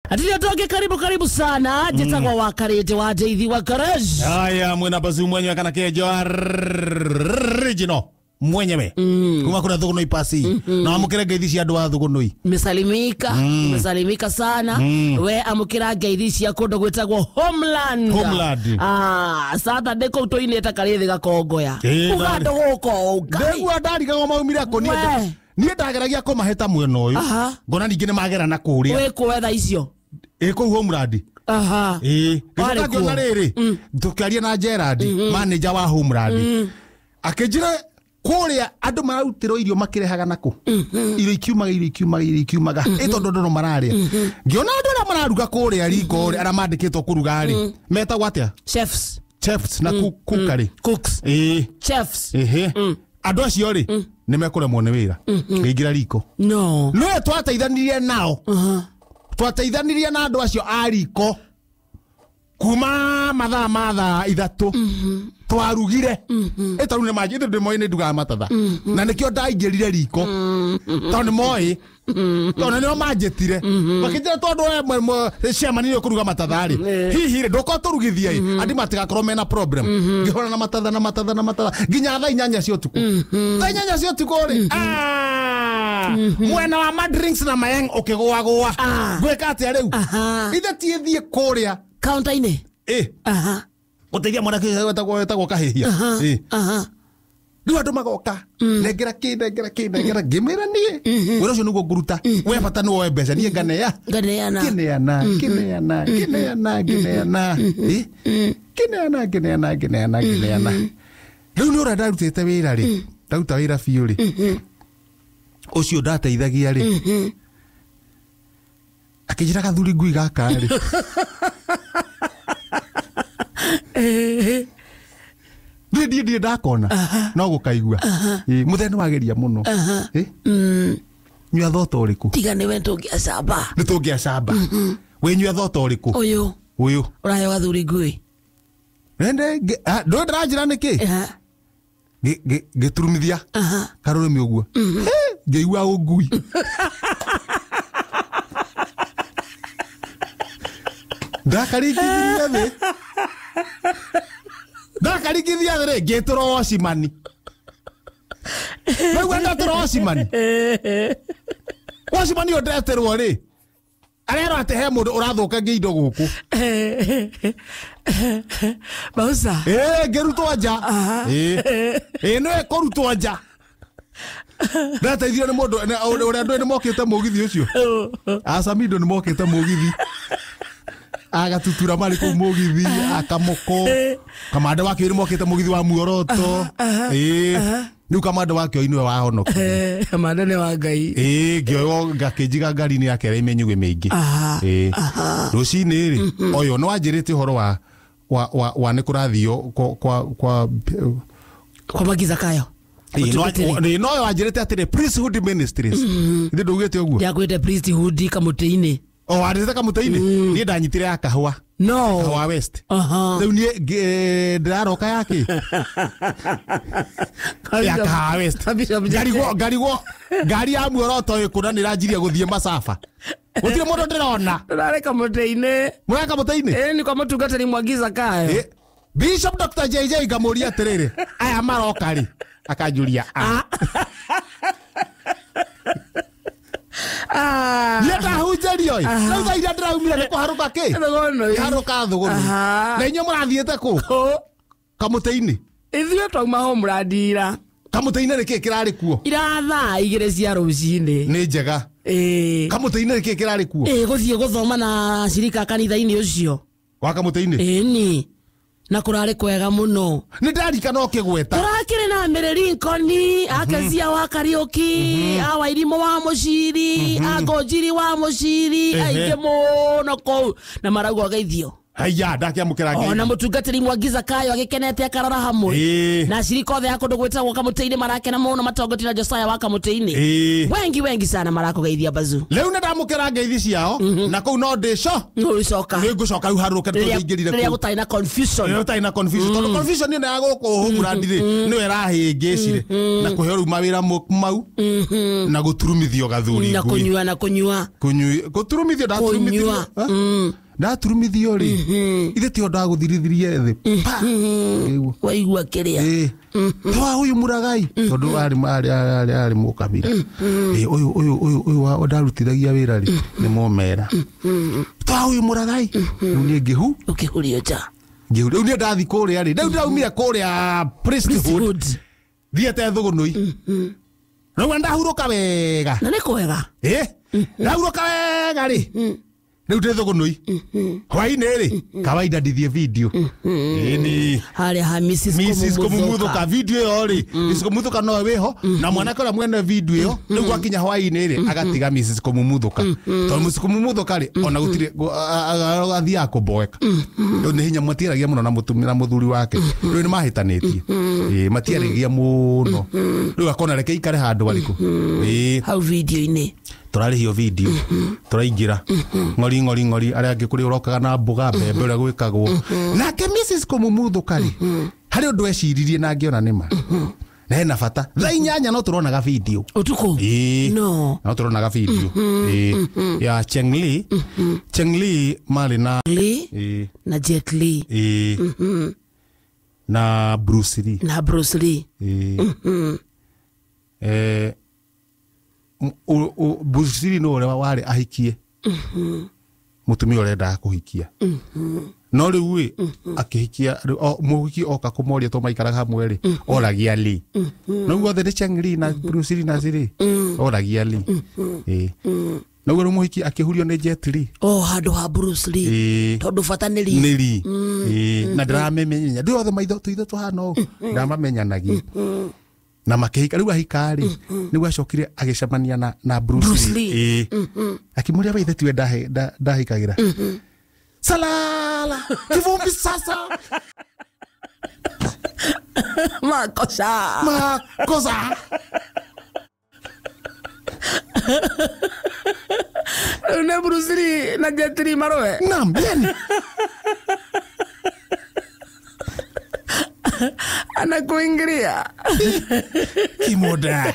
Atili atoke karibu karibu sana jetagwa wa karete wa jeithi wa garage. Haya mwena bazu mwenyewe kana kejo original mwenyewe. Kuma kuna thugunoi pasi. Na amukire ngeithi cia andu a thugunoi. Umesalimika, umesalimika sana. We amukira ngeithi cia kundu gwitagwo Homeland. Homeland. Ah, Saturday kuu tuinite karithi gakongoya. Uga nduguko ngai. Ndegua ndarigagwo maumire ko nie. Nie ndageragia kumaheta mwena uyu. Ngona ningi ni magera na kuria. We kuwetha icio. Ĩ kũu Homeland. Aha. Ĩ ngĩcoka ngĩona rĩrĩ tũkĩaria na Gerard manager wa Homeland. Akĩnjĩra kũrĩa andũ mararutĩrwo irio makĩrehaga nakũ. Irio ikiumaga irio ikiumaga irio ikiumaga. Ĩ tondũ andũ no mararĩa. Ngĩona andũ arĩa mararuga kũrĩa riko rĩ arĩa mandĩkĩtwo kũruga rĩ metagwo atĩa? Chefs. Chefs na cookery. Cooks. Ĩ. Chefs. Ĩhĩ. Andũ acio rĩ nĩ mekũremwo nĩ wĩra. Ngĩingĩra riko. No. Nĩwe twateithanirie nao. Twateithanirie na andũ acio a riko kuma mathaa ma thaa ithatũ twarugire ĩ tondũ nĩ manjĩ ndĩ moĩ nĩ ndugaga matatha na nĩkĩo ndaingĩrire riko tondũ nĩ moĩ tondũ nĩo manjĩtire makĩnjĩra tondũ we chairman nĩ ũkũruga matatha rĩ hihi rĩ ndũka ũtũrugithie ĩ andĩ matigakorwo mena problem ngĩhũra na matatha na matatha na matatha nginya thaa inyanya cia ũtukũ thaa inyanya cia ũtukũ rĩ mwena wa madrinks na mayeng ũkĩgũagũa ngwĩka atĩa rĩu ithe tiĩthiĩ kũrĩa counter-inĩ ĩ gũteithia mwanake wetagwo kahĩhia ĩ rĩu andũ magoka nengera kĩ nengera kĩ nengera ngĩmwĩra niĩ wĩra ũcio nĩguo ngũruta we bata nĩ woe mbeca niĩ nganea nganeana ngĩneana ngĩneana ngĩneana ngĩneana ĩ ngĩneana ngĩneana ngĩneana ngĩneana rĩu nĩ ũrĩa ndarutĩte wĩra rĩ ndaruta wĩra biũ rĩ ũcio ndateithagia rĩ akĩnjĩra gathuri ngui gaka rĩ niĩ ndirĩ ndakona no gũkaigua mũthee nĩ wageria mũno nyua thota ũrĩkũ tiga nĩwe tũngĩacamba nĩ tũngĩacamba wĩ nyua thota ũrĩkũ ũyũ ũyũ ũraheo gathuri ngui ndũĩ ndĩranjĩra nĩkĩ ngĩturumithia karũrĩmĩ ũguo ngĩigua ũngui ndakaringithirie thĩ ndakaringithia thĩ rĩ ngĩtũrwo wocimani rĩu ndatũrwo wocimani wocimani ũyũ ndetĩrwo rĩ arerwo atĩ he mũndũ ũrathũkangia indo gũkũ Bausa ĩ ngĩrutwo nja ĩ nĩwe kũrutwo nja ndateithio nĩ mũndũ ũrĩa andũ nĩ mokĩte mũgithi ũcio acamindo nĩ mokĩte mũgithi agatutura marĩ kũu mũgithi akamũkũ kamande wa kĩoĩ nĩ mokĩte mũgithi wa muoroto ĩ rĩu kamande wa kĩoi nĩwe wahonokire kamande nĩ wa Ngai ĩ ngĩoywo ngakĩnjiga ngari-inĩ yake ĩrĩa imenyugĩ mĩingĩ ĩ rũcinĩ rĩ ũyũ nĩ wanjĩrĩte ũhoro wa nĩ kũrathio kwa Magizakayo no wanjĩrĩte atĩrĩ Priesthood Ministries ithe ndũugĩte ũguo ndiakwĩte Priesthood kamũtĩ-inĩ o warĩte kamũtĩ-inĩ niĩ ndanyitire ya kahũa no kahũa West rĩu niĩ ndĩraroka yakĩ ya Kahawa West ngarigwo ngari ya muoroto ĩkũna nĩ ĩranjirie gũthiĩ Masafa gũtirĩ mũndũ ndĩrona tũrarĩ kamũtĩ-inĩ mũrarĩ kamũtĩ-inĩ ĩ nĩ kwa mũtungatĩri Mwagizakayo Bishop Dr. JJ ngamũria atĩrĩrĩ aya maroka rĩ akanjũria a niĩ ndahunjĩrio ĩ rĩu thaa iria ndĩraumire nĩ kũharũka kĩ kũharũka thũgũnũ na inyuĩ mũrathiĩte kũ kamũtĩ-inĩ ithuĩ twauma Homeland ira kamũtĩ-inĩ nĩ kĩ kĩrarĩ kuo ira thaa igĩrĩ cia rũcinĩ nĩ njega kamũtĩ-inĩ nĩ kĩ kĩrarĩ kuo ĩ gũthiĩ gũthoma na cirika kanitha-inĩ ũcio wa kamũtĩ-inĩ ĩni na kũrarĩ kwega mũno nĩ ndarikana ũkĩgweta kũrakĩrĩ na Mary Lincoln akezia wa Kariũki a Wairimũ wa Mũciri a Ngũnjiri wa Mũciri aingĩ mũno kũu na marauga ũgeithio Haya ndakiamukira ngeithi. Ona mutungatiri Mwangiza Kayo agikenete akarora hamwe. Na shirika othe akundu gwitagwo Kamutĩ-inĩ marakena muno matongotie na Josiah wa Kamutĩ-inĩ. Wengi wengi sana marakugeithia bazu. Riu nĩ ndamũkĩra ngeithi ciao na kũu no ndĩco. Nũgũcoka. Nĩngũcoka rĩu harũrũke tũingĩrire kũu. Rĩrĩa gũtarĩ na confusion. Rĩrĩa gũtarĩ na confusion. Tondũ confusion ĩno ya gũkũ Homeland rĩ nĩyo ĩrahĩngĩcire na kũheo rĩu mawĩra mau na gũturumithio gathuri. Na kũnyua na kũnyua. Gũturumithio ndaturumithio. Ndaturumithio rĩ ithe ti ndagũthirithirie thĩ pa waigua kĩrĩa twa ũyũ Muragai tondũ arĩ mũkabira ũyũ ũyũ ũyũ ũyũ ndarutithagia wĩra rĩ nĩ mũmera twa ũyũ Muragai rĩu niĩ ngĩhu ũkĩhurio nja ngĩhurio rĩu niĩ ndathi kũrĩa rĩ rĩu ndaumire kũrĩa priesthood thiĩte Thũgũnũi rĩu ndahurũka wega na nĩ kwega ndahurũka wega rĩ rĩu ndĩ Thũgũnũi hwainĩ rĩ kawaida ndithiĩ video ĩni harĩa ha Mrs Kũmumuthuka video ĩyo rĩ Mrs Kũmumuthuka nowe wĩho na mwanake ũrĩa mwene video ĩyo rĩu gwakinya hwainĩ rĩ agatiga Mrs Kũmumuthuka tondũ Mrs Kũmumuthuka rĩ ona gũtirĩ athiaga kũmboeka rĩu nĩ hinya matiaragia mũno na mũtumia na mũthuri wake rĩu nĩ mahĩtanĩtie matiaragia mũno rĩu akona reke ikare handũ arĩkũ hau video-inĩ turarihio video turaingira ng'ori ng'ori ng'ori aria angi kuri urokaga na mboga mbembe uria gwikagwo nake Mrs Kũmumuthuka ri hari undu eciririe na ngiona nima na hena bata thaa inyanya no turonaga video utuku no no turonaga video ya Cheng Li Cheng Li mari na Li na Jet Li na Bruce Lee na Bruce Lee Bruce Lee no ũrĩa warĩ ahikie mũtumia ũrĩa endaga kũhikia no rĩu ĩ akĩhikia mũhiki oka kũmoria to maikaraga hamwe rĩ oragia Lee no guothe nĩ Cheng Li na Bruce Lee na Lee oragia Lee no guo mũhiki akĩhurio nĩ Jet Li oh handũ ha Bruce Lee tondũ bata nĩ Lee nĩ Lee na ndĩramemenya ndĩ othe maitho tũitho tũhana ũũ ndamamenyanagia na makĩhika rĩu ahika rĩ nĩguo acokire agĩcemania na Bruce Lee akĩmũria we ithe tiwe ndahikagĩra salala kivumbi sasa makosa makosa rĩu nĩ Bruce Lee na Jet Li maroe naam yani anakuingilia kimoda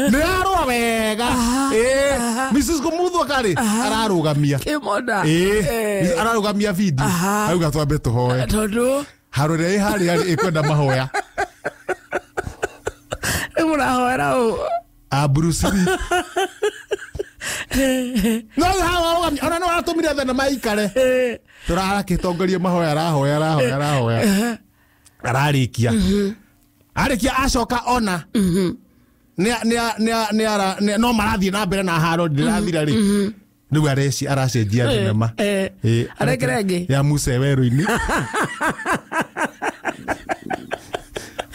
nĩarũa wega Mrs Kũmumuthuka rĩ ararũgamia kimoda ararũgamia video auga twambe tũhoe tondũ haro ĩrĩa ĩ harĩa rĩ ĩkwenda mahoya rĩu mũrahoera ũ a Bruce Lee no hawa ona no aratũmire thenema ikare tũrarakĩtongoria mahoya arahoya arahoya arahoya ararĩkia arĩkia acoka ona no marathiĩ na mbere na haro ndĩrathira rĩ rĩu areci aracenjia thenema arekera ĩngĩ ya Musa werũ-inĩ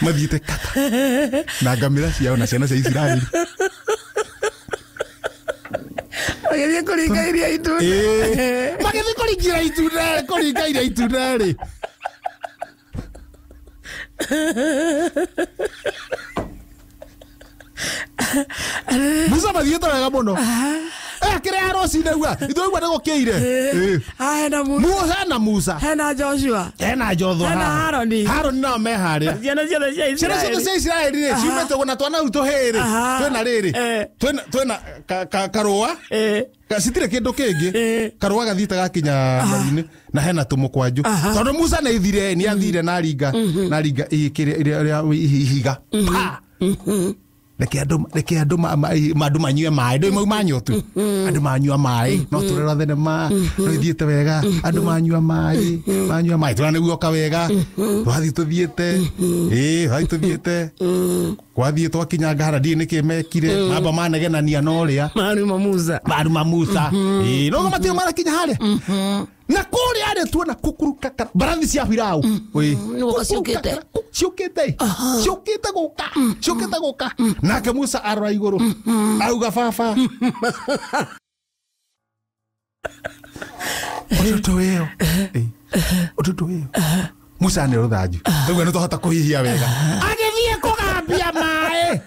mathiĩte kata na ngamĩra ciao na ciana cia Isiraeli magĩthiĩ kũringa iria itune magĩthiĩ kũringira itune kũringa iria itune rĩ Musa mathiĩte wega mũno kĩrĩa rũcinĩ rĩu ithuĩ ũguo nĩ gũkĩire hena Musa hena Musa hena Joshua hena Joshua hena Haroni Haroni nao me harĩa ciana ciothe cia Isiraeli ciana ciothe cia Isiraeli rĩ ciumĩte ũguo na twana rĩu tũhĩĩ rĩ twĩna rĩrĩ twĩna karũa citirĩ kĩndũ kĩngĩ karũa gathiĩte gakinya maru-inĩ na hena tũmũkwanjũ tondũ Musa nĩ athire nĩ athire na aringa na aringa ihiga pa reke andũ andũ manyue maĩ ndũĩ mau manyotu andũ manyua maĩ no tũrera thenema no ithiĩte wega andũ manyua maĩ manyua maĩ tũrona nĩguo oka wega twathiĩ tũthiĩte ĩĩ twathiĩ tũthiĩte kwathiĩ twakinya ngahara ndiĩ nĩkĩ mekire mamba manegenania na ũrĩa maruma Musa maruma Musa ĩĩ no matirĩ marakinya harĩa na kũrĩa rĩ tuona kukurukakara mbarathi cia Firaũ nĩgũka ciũkĩte ciũkĩte ciũkĩte gũka ciũkĩte gũka nake Musa arora igũrũ auga baba. Ũtũtũ wĩyo. Ũtũtũ wĩyo. Musa nĩ rũthanju. Rĩu nĩ tũhota kũhihia wega. Agĩthiĩ kũgambia maĩ.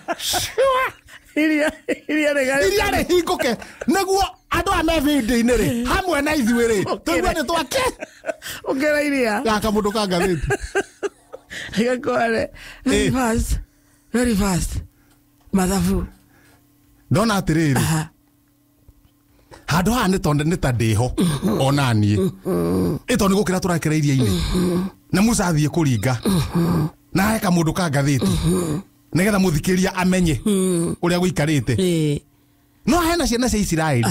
Iria Iria rĩhingũke nĩguo andũ a me video-inĩ rĩ hamwe na ithuĩ rĩ tũigue nĩ twake. Ũkĩra iria. Gaka mũndũ ka ngathĩti. Gakore. Very fast. Very fast. Mathabu. Ndona atĩrĩrĩ. Handũ haha nĩ tondũ nĩ ta ndĩho ona niĩ. Ĩ tondũ nĩ gũkĩra tũrakĩra iria-inĩ. Na Musa athiĩ kũringa. Na heka mũndũ ka ngathĩti. Nĩgetha mũthikĩria amenye ũrĩa gũikarĩte. No hena ciana cia Isiraeli.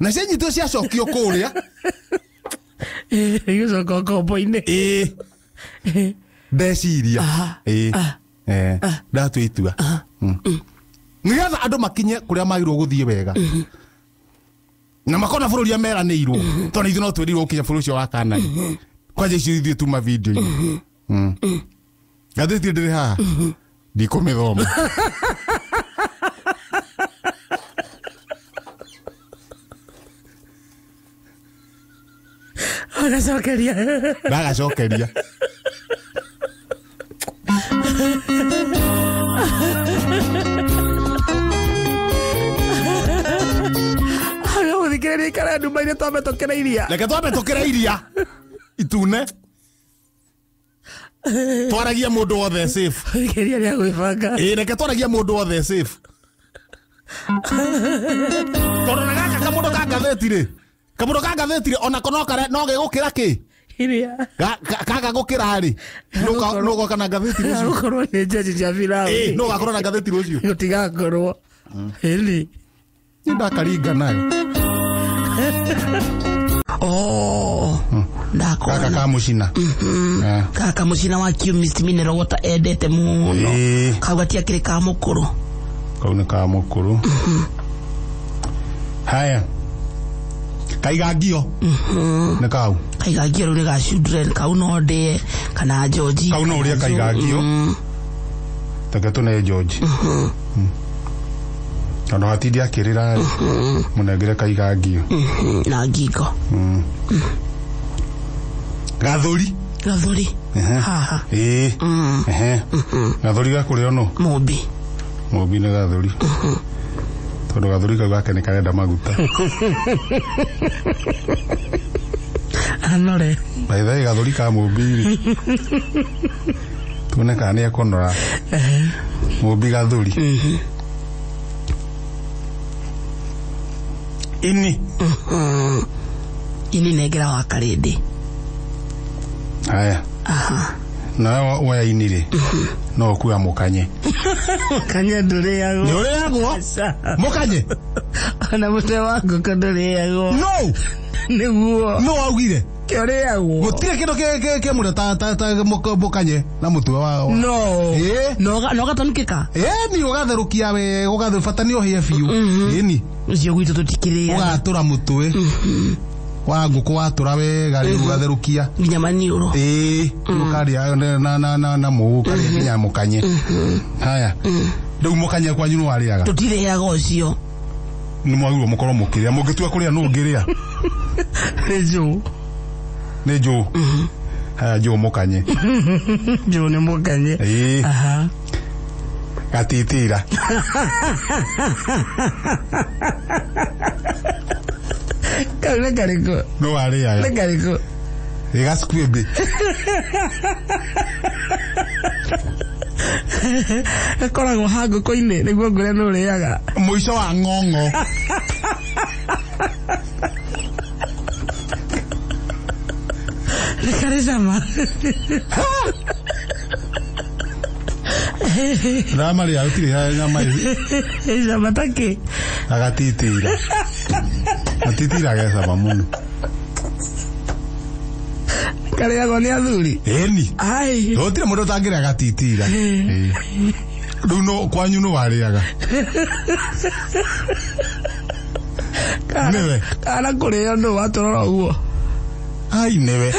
Na cianyitwo ciacokio kũrĩa. Igĩcoka ngombo-inĩ. Ndeciria. Ndatua itua. Nĩgetha andũ makinye kũrĩa magĩrĩirwo gũthiĩ wega. Na makona bũrũri meranĩirwo. Tondũ ithuĩ no twĩrirwo gũkinya bũrũri ũcio wa Kanaani. Kwanja icio ithuĩ tuma video-inĩ. Ngathĩti ndĩrĩ haha. Ndikũmĩthoma. Agacokeria. Ndagacokeria. Agagũthikĩrĩria ikara nduma-inĩ twambe tũkĩre iria. Reke twambe tũkĩre iria. Itune. Twaragia mũndũ wothe safe. Iria rĩa gwĩbanga. Reke twaragia mũndũ wothe safe. Tondũ na gaka kamũndũ ka ngathĩti rĩ. Kamũndũ ka ngathĩti rĩ onako no kare no gĩgũkĩra kĩ? Iria. Kaga gũkĩra rĩ. No goka na ngathĩti rũciũ. Gũkorwo nĩ njenji cia biraũ. No gakorwo na ngathĩti rũciũ. Gũtigakorwo. Ĩni. Nĩ ndakaringa nayo. Oh. Ndakona. Gaka ka mũcina. Gaka mũcina wa Chemist Mineral Water endete mũno. Kau gatiakĩrĩ ka mũkũrũ. Kau nĩ ka mũkũrũ. Haya. Kaigangio. Nĩ kau. Kaigangio rĩu nĩ ga children kau no ndĩe kana George. Kau no ũrĩe kaigangio. Reke tũne George. Tondũ hatindi akĩrĩra mũnengere kaigangio. Na ngingo. Gathũri. Gathũri. Haha. Gathũri gakũrĩo nũ? Mũmbi. Mũmbi nĩ gathũri. Tondũ gathũri kau gake nĩ karenda maguta. Anore. By the way, gathũri ka mũmbi rĩ. Tuone kana nĩ ekũnora. Mũmbi gathũri. Ini. Ini nengera wa karĩndĩ. Haya. Nawe woya ini rĩ. No ũkua mũkanye. Mũkanye ndũrĩagwo. Nĩ ũrĩagwo? Mũkanye? Ona mũtwe wa ngũkũ ndũrĩagwo. No. Nĩguo. No augire. Kĩũrĩagwo. Gũtirĩ kĩndũ kĩmũrĩa ta mũkanye na mũtwe wa. No. No gatanukĩka? Ni ũgatherũkia wega ũgatherũkia bata nĩ ũhĩe biũ. Ĩni. Ũcio gwitũ tũtikĩrĩaga. Ũgatũra mũtwe. Wa ngũkũ watũra wega rĩu ũgatherũkia. Nginya maniũrũ. Ũkarĩa na mũũ ũkarĩa nginya mũkanye. Haya. Rĩu mũkanye kwanyu nĩ warĩaga? Tũtirĩaga ũcio. Nĩ mwagĩrĩirwo mũkorwo mũkĩrĩa. Mũngĩtua kũrĩa nũ ũngĩrĩa? Nĩ njũũ. Nĩ njũũ. Haya njũũ mũkanye. Njũũ nĩ mũkanye. Gatitira. Kau nĩ karĩkũ? No warĩaga. Nĩ karĩkũ? Ĩ gacumbĩ. Gakoragwo ha ngũkũ-inĩ nĩguo ngũre nĩ ũrĩaga. Mũico wa ng'ong'o. Nĩ karĩ cama. Ndamarĩa gũtirĩ nyama ĩ. Cama ta kĩ? Agatitira. Gatitira ge cama mũno. Karĩagwo nĩ athuri? Ĩni. Ai. Gũtirĩ mũndũ ũtangĩrĩa gatitira. Rĩu no kwanyu nũ warĩaga? Nĩwe. Kana kũrĩo nũ watũrora ũguo? Ai newe.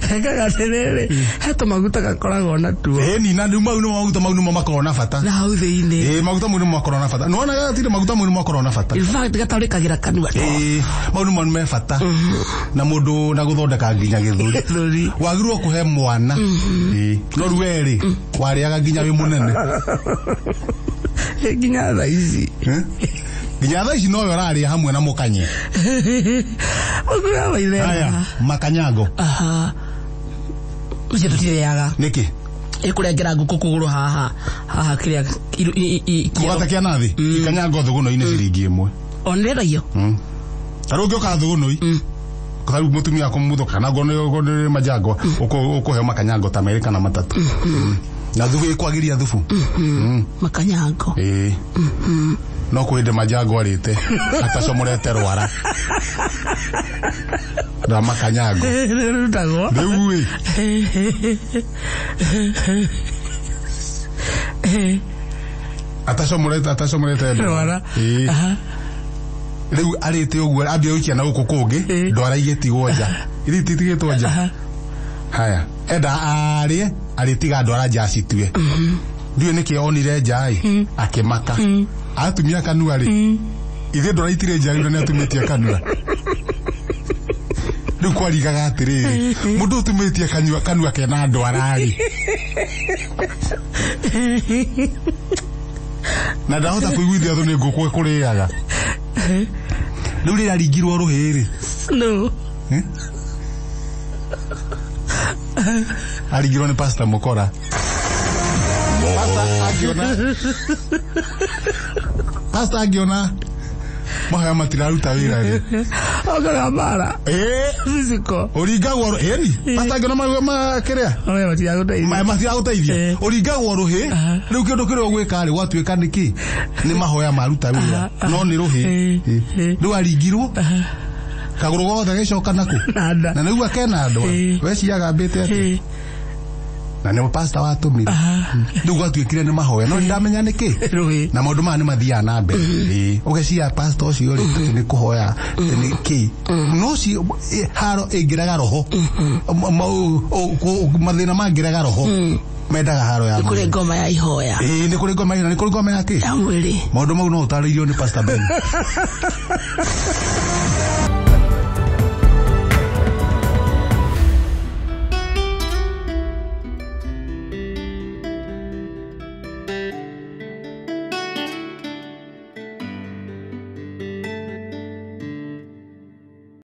Kaga atiriri, he tũmaguta gakoragwo natuo. Ĩni na rĩu mau nĩmo maguta mau nĩmo makoragwo na bata. Na hau thĩinĩ. Ĩĩ maguta mau nĩmo makoragwo na bata. Nĩwona gatirĩ maguta mau nĩmo makoragwo na bata. In fact gatarĩkagĩra kanua. Ĩĩ mau nĩmo me bata. Na mũndũ na gũthondeka nginya gĩthũri. Gĩthũri. Wagĩrĩirwo kũhe mwana. Ĩĩ no rĩu we rĩ warĩaga nginya wĩ mũnene. Nginya thaa ici. Nginya thaa ici nowe ũrarĩa hamwe na mũkanye. Ũguo waithera. Haya makanyango. Aha. Ũcio tũtirĩaga. Nĩkĩ? Ĩkũrengera ngũkũ kũgũrũ haha haha kĩrĩa Mũgate kĩa nathi. Ikanyango thũgũno-inĩ ciringi ĩmwe. O nĩrendagio? Ta rĩu ũngĩũka thũgũnoi. Ta rĩu mũtumia waku mũthũka kana ngorwo nĩ majango ũkũheo makanyango ta merĩ kana matatũ. Na thubu ĩkwagĩria thubu. Makanyango. Ĩĩ. No kwĩ hĩndĩ majango arĩte atacomorete rwara. Rwa makanyango. Rĩrutagwo. Rĩu ĩ. Atacomorete Rwara. Ĩĩ. Rĩu arĩte ũguo ambia gũikia na gũkũ kũngĩ ndwara igĩtigwo nja. Iria ititigĩtwo nja. Haya enda arĩe arĩtiga ndwara nja acitue. Ndiũĩ nĩkĩ onire nja ĩ akĩmaka. Atumia kanua rĩ. Ithuĩ ndwara itirĩ nja rĩu na nĩatumĩtie kanua. Rĩu kwarigaga atĩrĩrĩ mũndũ ũtumĩtie kanua kanua kena ndwara rĩ. Na ndahota kũiguithia thũ nĩ ngũkũ ĩkũrĩaga. Rĩu rĩrĩa aringirwo rũhĩ rĩ. No. Aringirwo nĩ Pastor Mukora. Pastor angĩona Pastor angĩona mahoya matiraruta wĩra rĩ. Okaga mbara. Ĩĩ. Physical. Ũringagwo ĩni Pastor angĩona mahoya kĩrĩa Mahoya matiragũteithia. Matiragũteithia. Ũringagwo rũhĩ rĩu kĩndũ kĩrĩa ũgwĩka rĩ gwatuĩka nĩkĩ nĩ mahoya maruta wĩra no nĩ rũhĩ. Rĩu aringirwo kagũrũ gothe gĩcoka nakũ Na nda. na nĩguo kena ndwa weciaga ambĩte atĩa na nĩ pastor watũmire rĩu gwatuĩkire nĩ mahoya no ndamenya nĩkĩ Rũhĩ. na maũndũ maya nĩ mathiaga na mbere. Ĩĩ ũgeciria pastor ũcio rĩ atĩ nĩ kũhoya atĩ nĩ kĩ no ci haro ĩngĩrega roho mathĩna mangĩrega roho mendaga haro ya Nĩ kũrĩ mwĩrĩ. ngoma ya ihoya. Ĩĩ nĩ kũrĩ ngoma ya nĩ kũrĩ ngoma ya kĩ Ya mwĩrĩ. maũndũ mau no ũtarĩirio nĩ Pastor Ben.